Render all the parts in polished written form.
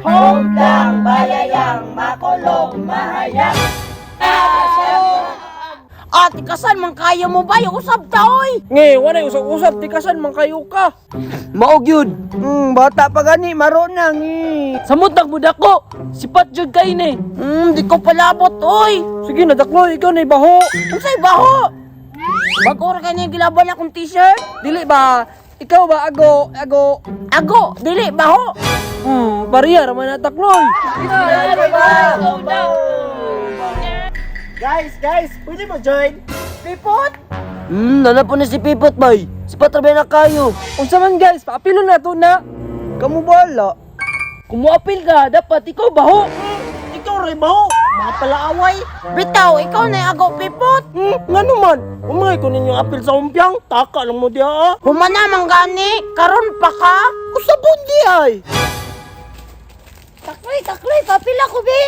Humplang bayayang makulong mahayag. Ah, tikasan man kayo mo ba? Yung usab ta, oy! Nge, wala usap-usap, tikasan man kayo ka. Maog yun. Bata pa gani, maro na ngi. Samot nagmudako, sipat jud kay ni. Di ko palabot, oy! Sige na dakloy, ikaw na baho. Unsay baho? Bago ra kani gilaban akong t-shirt? Dili ba? Ikaw ba ago, ago? Ago, dili baho. Bariya ra man na takloy. Guys, guys, pwede mo join? Pipot? Nana po ni si Pipot bay. Sipat ra na kayo. Unsa man guys, paapilo na to na. Kamu bala. Kung moapil ka, dapat ikaw baho. Ikaw ray baho. Mga palaaway. Bitaw, ikaw na yung ago, Pipot. Nga naman. Umay ko ninyo apil sa umpiang. Taka lang mo diya ah. Humana man gani, karon pa ka. Usabon di ay. Takloy, takloy, papila ko be.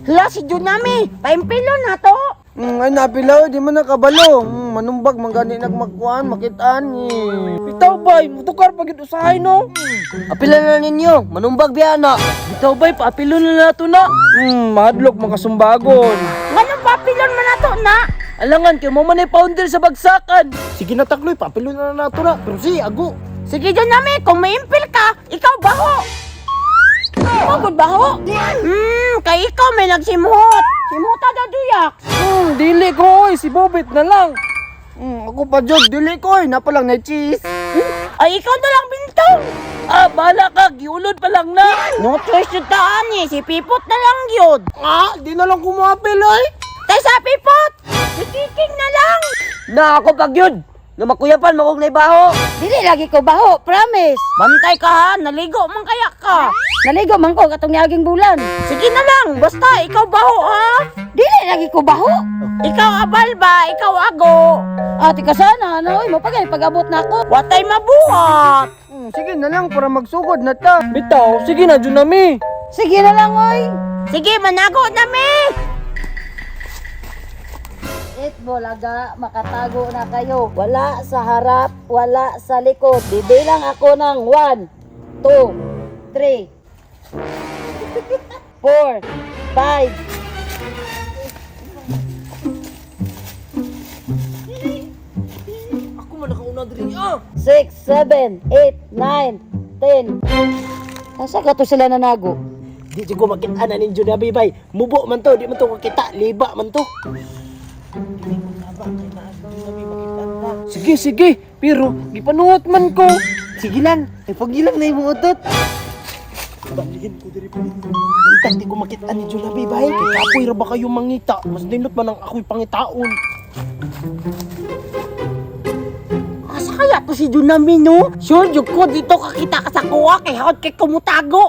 Hala, si Junami, paimpilo na to. Ay napilaw, di man nakabalo. Manumbag man gani nagmakuan, makitaan ni. Bitaw bay, mutukar pag usahay no. Apila na ninyo. Manumbag biya na. Bitaw bay, paapilo na nato na. Madlok makasumbagon. Nganong papilon man na to na? Alangan kay mo man ay founder sa bagsakan. Sige na takloy, papilo na nato na. Pero si ago. Sige Junami, kung may impil ka, ikaw baho. Magod baho? Kay ikaw may nagsimuhot. Simuhota daw duyak. Dili ko oy, si Bobit na lang. Ako pa jud, dili ko ay napalang na cheese. Ay, ikaw na lang bintong. Ah, bahala ka, giulod pa lang na. No choice yun taan eh, si Pipot na lang yun. Ah, di na lang kumapil ay. Tay sa Pipot, si Kiking na lang. Na ako pag yun. Nga makuyapan maog na ibaho. Dili lagi ko baho, promise. Bantay ka ha, naligo man kaya ka. Naligo man ko katong niaging bulan. Sige na lang, basta ikaw baho ha. Dili lagi ko baho. Ikaw abal ba, ikaw ago. Ate ka sana, ano, oy, mapagay pag-abot na ako. Watay mabuhat. Sige na lang para magsugod na ta. Bitaw, sige na Junami. Sige na lang, oy. Sige, manago na mi. Itbulaga, makatago na kayo. Wala sa harap, wala sa likod. Bibilang ako ng 1, 2, 3, 4, 5. Ako man nakauna diri ah. 6, 7, 8, 9, 10. Nasa ka to sila nanago? Di jud ko makita na ninyo na bay. Mubo man to, di man to kakita, liba man to. Sige, sige, pero gipanuot man ko. Sige lang, ipagilang na imong utot. Balhin ko diri pa. Buntag di ko makita ni Junabi bay. Kay kapoy ra ba kayo mangita? Mas nindot man ang ako'y pangitaon. Asa kaya to si Junami no? Sure, jud ko dito kakita ka sa kuha kay hot kay kumutago.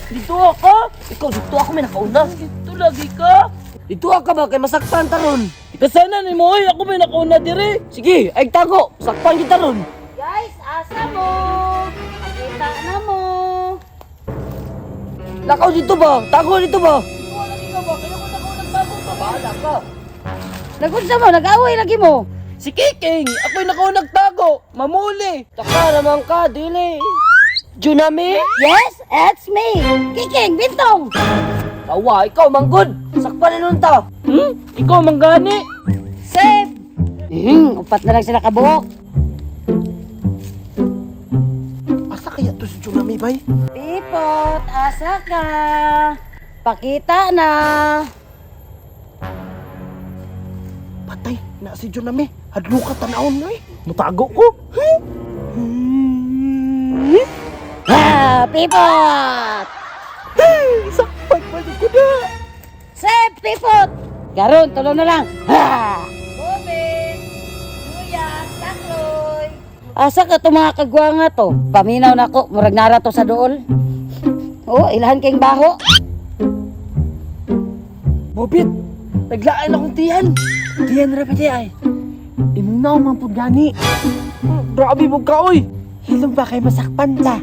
Dito ako. Ikaw dito ako may nakauna. Dito lagi ka. Dito ka ba kay masakpan taron. Ikasanan ni mo oy, ako may nakauna diri. Sige, ay tago. Sakpan kita ron. Guys, asa mo? Pakita na mo. Lakaw dito ba? Tago dito ba? Bahala ka. Nagunsa mo, nag-away lagi mo. Si Kiking, ako'y nakaunag tago. Mamuli. Taka naman ka, dili. Junami? Yes, it's me. Kiking, bintong. Kawa, ikaw manggod. Sakpan na nun ta. Ikaw manggani. Save. Upat na lang sila kabuok. Asa kaya to si Junami bay? Pipot, asa ka? Pakita na. Patay na si Junami. Hadlo ka tanawon na eh. Mutago ko. Ah, pipot! Sakpan pa ko na. Save, pipot! Karon, tulo na lang. Ha! Bobit, Luya, Sakloy. Asa ka to mga kagwanga to? Paminaw na ko, murag nara to sa dool. Oh, ilahan kayong baho. Bobit, naglaan akong tiyan. Tiyan ra pati ay. Imong naong man pud gani. Grabe mo ka oy. Hilom ba kay masakpan ta?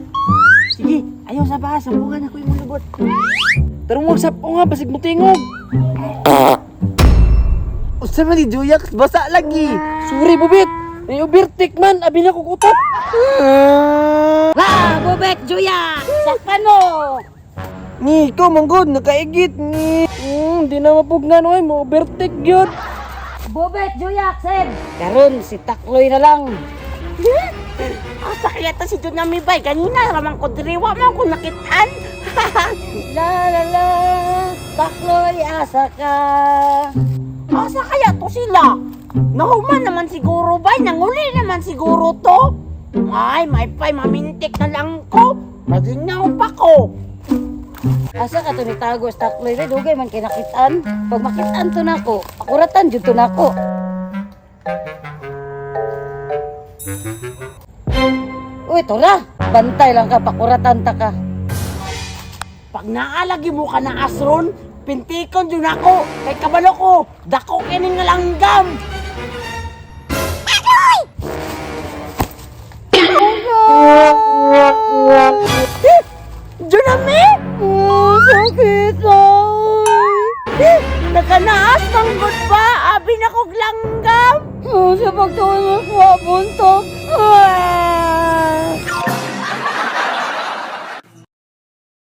Sige, ayaw sa ba, sabungan ako imong lubot. Tarong wag sap nga basig mo tingog. Usa man ni Juyax, basa lagi. Sorry Bobit. May overtake man, abi na kong utot. Ha, Bobet, Juya! Sakpan mo! Ni, ikaw manggod, nakaigit ni. Di na mapugnan oy, mo overtake gyud. Bobet, Juya, Seb! Karon, si Takloy na lang. Asa kaya ta si Junami bay? Ganina ramang ko diri wa man ko nakitaan. La la la, Takloy, asa ka? Asa kaya to sila? Nahuman naman siguro bay, nanguli naman siguro to. Ay, may pay, mamintik na lang ko. Maginaw pa ko. Asa ka to ni Tago sa Takloy? Bay, dugay man kinakitaan. Pag makitaan to nako, akuratan jud to nako. Uy, tora! Bantay lang ka, pakuratan ta ka. Pag naalagi mo ka na asron, pintikon yun ako. Kay kabalo ko, dako kining nga langgam. Agoy! Junami! Oh, sakit ay! Nakanaas manggod ba? Abi na kog langgam. Oh, sa pagtuon mo, buntong!